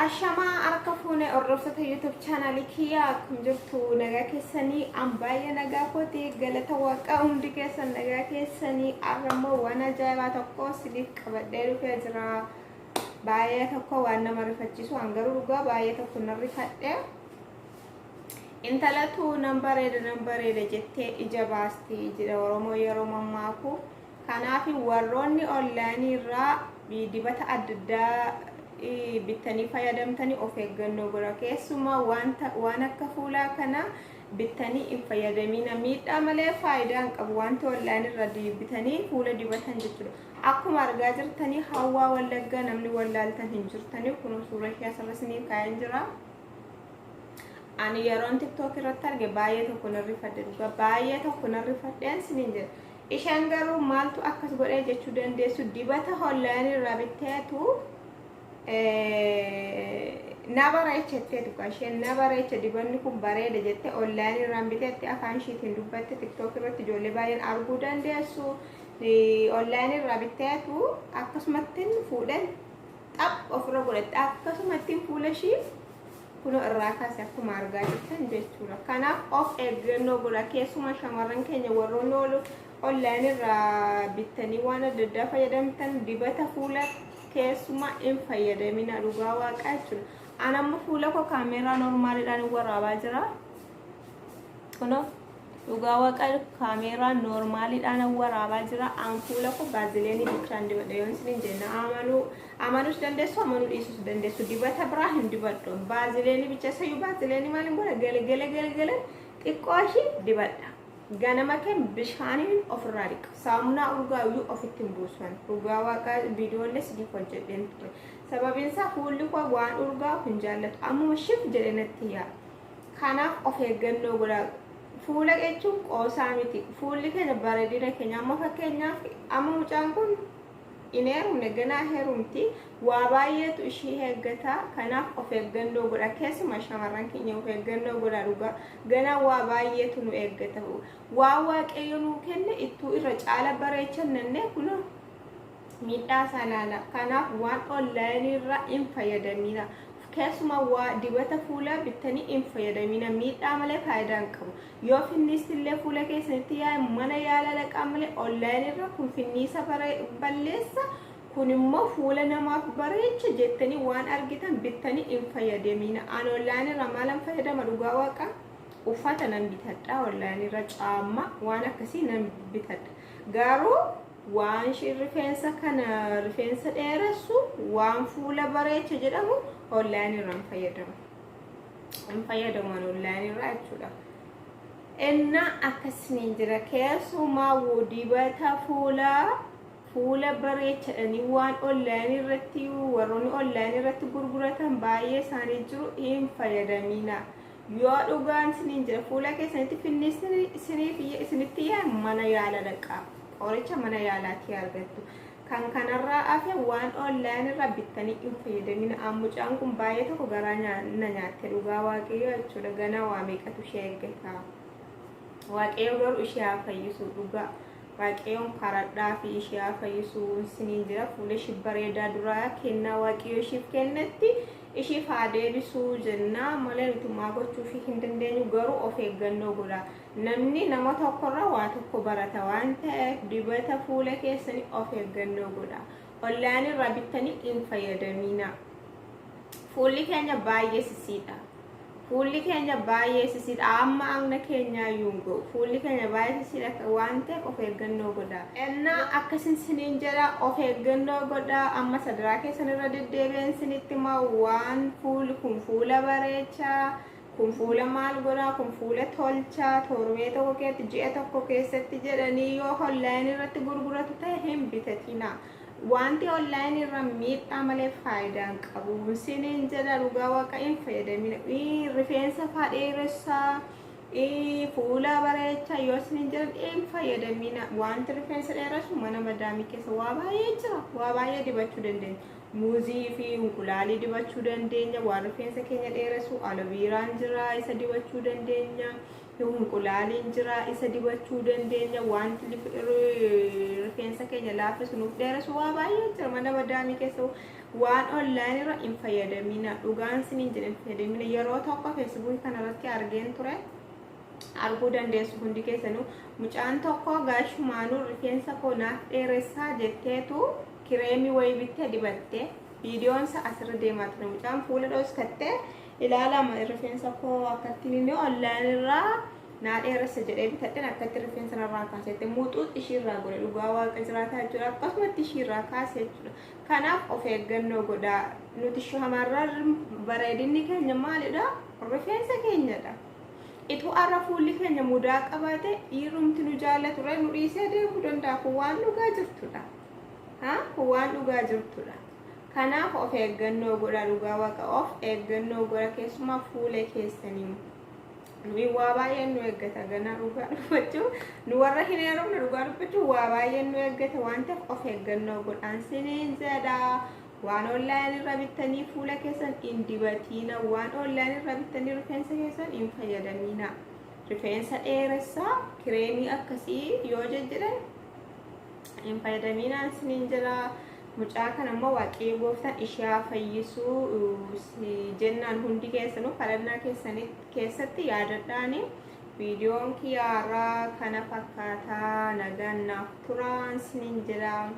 Ashamaa harka fuune hordoftoota YouTube chaanaalii kiyyaa, akkam jirtu? Nagaa keessanii? An baay'ee nagaa kooti, galata Waaqaa. Hundi keessan nagaa keessanii? Har'a immoo waan ajaa'ibaa tokko isiniif qabadhee dhufee jira. Baay'ee tokko waan nama rifachiisu, an garuu dhugaa baay'ee tokko nan rifadhe. Intalatu nan bareeda nan bareeda jettee ija baasti jedha Oromoo yeroo mammaaku. Kanaaf warroonni onlaayinii irraa dibata adda addaa bittanii fayyadamtanii of eeggannoo godha. Keessumaa wanta waan akka fuulaa kana bittanii hin fayyadamina. Miidhaa malee faayidaa hin qabu wanti onlaayinii irraa bitanii fuula dibatan jechuudha. Akkuma argaa jirtanii, Hawwaa Wallaggaa namni wallaaltan hin jirtanii, kun suura ishee asirra isiniif kaa'een jira. Ani yeroon TikTok irratti arge baay'ee tokko nan rifadhe, dhugaa baay'ee tokko nan rifadheen isiniin jedha. Isheen garuu maaltu akkas godhee jechuu dandeessu, dibata onlaayinii irraa bitteetu na bareechatteetu dhugaa isheen na bareecha, dibanni kun bareeda jette onlaayinii irraan biteetti afaan ishiitiin dubbatte. TikTok irratti ijoollee baay'een arguu dandeessu. Onlaayinii irraa bitteetu akkasumatti fuudhan xaph ofirra godhatte, akkasumatti fuula ishii kunoo irraa kaase akkuma argaa jirtan jechuudha. Kanaaf of eeggannoo godha. Keessumaa shamarran keenya, warroonni oolu onlaayinii irraa bittanii waan adda addaa fayyadamtan, dibata fuula keessumaa hin fayyadamina, dhugaa Waaqaa jechuudha. An amma fuula koo kaameeraa normaaliidhaan waraabaa jira. Kunoo dhugaa Waaqaa kaameeraa normaaliidhaan waraabaa jira. An fuula koo baazileenii bichaan dibadha yoon isin jenna amanuu amanuus dandeessu, amanuu dhiisuus dandeessu. Dibata biraa hin dibadhu. Baazileenii bicha, isayyuu baazileenii maaliin godha? Galgala galgala xiqqoo ishii dibadha. Ganama kee bishaaniin ofirraa dhiqa. Saamunaa urgaayyuu ofitti hin buusan. Dhugaa Waaqaa viidiyoolee siif hojjedheen ture. Sababiin isaa fuulli koo waan urgaa'u hin jaallatu. Ammuma shif jedhe natti yaa'a. Kanaaf of eeggannoo godha. Fuula jechuun qoosaa miti. Fuulli keenya bareedina keenya. Amma fakkeenyaaf amma mucaan kun hin heerumne, ganaa heerumti. Waa baay'eetu ishii eeggata. Kanaaf of eeggannoo godha. Keessumaa shamarran keenya of eeggannoo godha, dhugaa. Ganaa waa baay'eetu nu eeggata. Waa Waaqayyo nuu kenne ittuu irra caala bareechannee kun miidhaa isaa ilaala. Kanaaf waan onlaayinii irraa hin fayyadamina. Keessumaa waa dibata fuulaa bittanii hin fayyadamina. Miidhaa malee faayidaa hin qabu. Yoo finniisti illee fuula keessanitti yaa'e mana yaala dhaqaa malee onlaayinii irra kun finniisa balleessa, kun immoo fuula namaaf bareecha jettanii waan argitan bittanii hin fayyadamina. An onlaayinii irraa maalan fayyadama, dhugaa Waaqa? Uffata nan bitadha onlaayinii irra, caamma waan akkasii nan bitadha. Garuu waan rifeensa kana rifeensa dheeressu, waan fuula bareecha jedhamu onlaayinii irraa hin fayyadamu. Hin fayyadamu an onlaayinii irraa jechuudha. Innaa akkasiniin jira. Keessumaa dibata fuulaa fuula bareechadhanii waan onlaayinii irratti warroonni onlaayinii irratti gurguratan baay'ee isaanii jiru, hin fayyadamina. Yoo dhugaan isiniin jira, fuula keessanitti finniisni isiniif isinitti yaa'e mana yaala dhaqaa. Qoricha mana yaalaatii argattu. Kan kanarraa hafe waan onlaayinii irraa bittanii hin fayyadamina. Mucaan kun baay'ee tokko garaa na nyaatte, dhugaa Waaqayyoo jechuudha. Ganaa waa meeqatu ishee eeggata. Waaqayyo garuu ishee haa fayyisu, dhugaa. Waaqayyoon karadhaa fi ishee haa fayyisu isiniin jira. Fuula ishii bareedaa duraa kennaa Waaqayyo ishiif kennetti ishiif haa deebisuu jenna malee nuti maa gochuufii hin dandeenyu. Garuu of eeggannoo godha. Namni nama tokkorraa waa tokko barata waan ta'eef dibata fuula keessanii of eeggannoo godha. Onlaayinii irraa bittanii hin fayyadamina. Fuulli keenya baay'ee sisiidha. Fuulli keenya baay'ee sisiidha. Amma agna keenyaa iyyuu hin ga'u. Fuulli keenya baay'ee sisiidha waan ta'eef of eeggannoo godha. Ennaa akkasin siniin jedha, of eeggannoo godha. Amma sadaraa keessan irra deddeebi'een sinitti himaa, waan fuulli kun fuula bareechaa, kun fuula maal godhaa, kun fuula tolchaa, torbee tokko keessatti, ji'a tokko keessatti jedhanii yoo onlaayinii irratti gurguratu ta'e hin bitatina. Wanti onlaayinii irra miidhaa malee faayidaa hin qabu. Siniin jedha, dhugaa Waaqa hin fayyadamina. Rifeensa faa dheeressaa, fuula bareechaa yoo isiniin jedhan hin fayyadamina. Wanti rifeensa dheeressu mana madaamii keessa waa baay'ee jira. Waa baay'ee dibachuu dandeenya. Muuzii fi inqulaalii dibachuu dandeenya. Waan rifeensa keenya dheeressu aloe veraan jira, isa dibachuu dandeenya. Inqulaaliin jira, isa dibachuu dandeenya. Wanti rifeensa keenya laaffisu, nuuf dheeressu waa baay'ee jira mana madaamii keessa. Waan online irra hin fayyadamina, dhugaan siniin jedhe, hin fayyadamina. Yeroo tokko Feesbuukii kanarratti argeen ture, arguu dandeessu hundi keessanuu. Mucaan tokko gaashumaanuu rifeensa koo naaf dheeressaa jetteetu kireemii wayii bittee dibattee viidiyoon isa asirra deemaa ture. Mucaan fuula dhoskattee ilaalama, rifeensa koo akkatti inni online irraa naa dheeressa jedhee bitadheen akkatti rifeensa narraa kaasette, muxuut ishiirraa godhe. Dhugaa Waaqa jiraataa jechuudha, akkasumatti ishiirraa kaase jechuudha. Kanaaf of eeggannoo godhaa. Nuti shamarran bareedinni keenya maalidha? Rifeensa keenyadha. Ituu arra fuulli keenya mudaa qabaate, dhiirumti nu jaallatu nu dhiisee deemuu danda'a. Kun waan dhugaa jirtudha. Kun waan dhugaa jirtudha. Kanaaf of eeggannoo godha, dhugaa Waaqa, of eeggannoo godha, keessumaa fuula keessanii. Nuyi waa baay'een nu eeggata ganaa, dhugaa dubbachuu, nu warra hin heerumne, dhugaa dubbachuu, waa baay'een nu eeggata waan ta'eef of eeggannoo godhaan siniin jedha. Waan online irra bittanii fuula keessan hin dibatiina. Waan online irra bittanii rifeensa keessan hin fayyadamina. Rifeensa dheeressaa kireemii akkasii yoo jejjedhan hin fayyadaminaan siniin jedha. Mucaa kana immoo Waaqayyo gooftaan ishee haa fayyisuu jennaan hundi keessanuu kadhannaa keessatti yaadadhaani. Viidiyoon kiyyaarraa kana fakkaataa. Nagaan naaf turaan siniin jedha.